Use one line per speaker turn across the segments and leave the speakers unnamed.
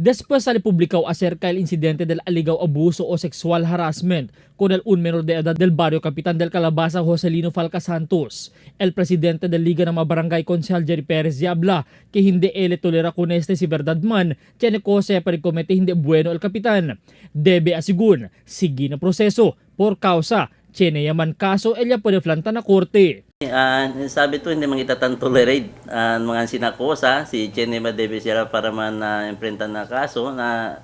Después sale publicado acerca del incidente del alegado abuso o sexual harassment con el un menor de edad del barrio Capitán del Calabaza Joselino Falca Santos. El presidente del Liga ng mga Barangay Konsehal Jerry Perez ya habla que hindi ele tolera con este si verdad man tiene cosa para comete hindi bueno el capitán. Debe asigun, sige na proseso por causa tiene yaman kaso ella puede planta na korte.
Sabi to hindi man kita tan tolerate ang mga sinakosa si Chenema debe siya para man na uh, na kaso na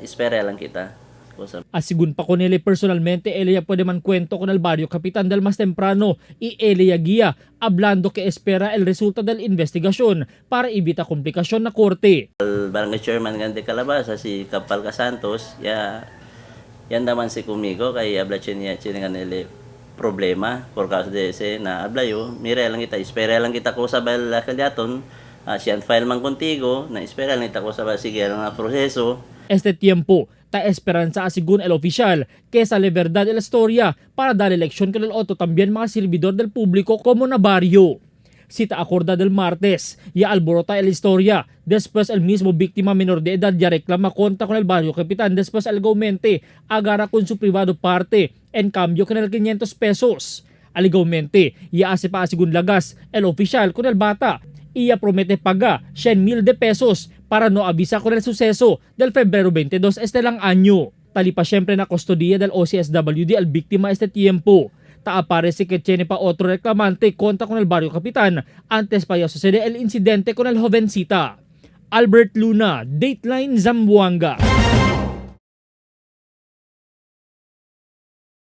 espera lang kita. Kosa.
Asigun pa con él personalmente, ella puede man cuento con el barrio capitán del más temprano y ella guía, hablando que espera el resulta del investigación para evita complicación na korte.
El barangay chairman nga de Calabasa si Kapalka Santos ya yan naman si kumigo kay habla chenia chenia nga nila problema por causa de ese na habla yo mira lang kita espera lang kita ko sa bal kalyaton siyan file man contigo na espera lang kita ko sa bal sige lang na proseso.
Este tiempo, ta esperanza asigún el oficial que sale verdad la historia para dar lección con el otro también mga servidor del público como na barrio. Cita acorda del martes, ya alborota el historia. Después el mismo víctima menor de edad ya reclama contra con el barrio capitán. Después el gaumente agarra con su privado parte en cambio con el 500 pesos. Aligaumente, ya hace pa asigun lagas el oficial con el bata. Iya promete paga 100 mil de pesos para no avisa con el suceso del Febrero 22 este lang año. Talipa siyempre na kustodiya del OCSWD al biktima este tiempo. Ta aparece que tiene pa otro reclamante contra con el barrio capitán antes pa ya sucede el incidente con el jovencita. Albert Luna, Dateline Zamboanga.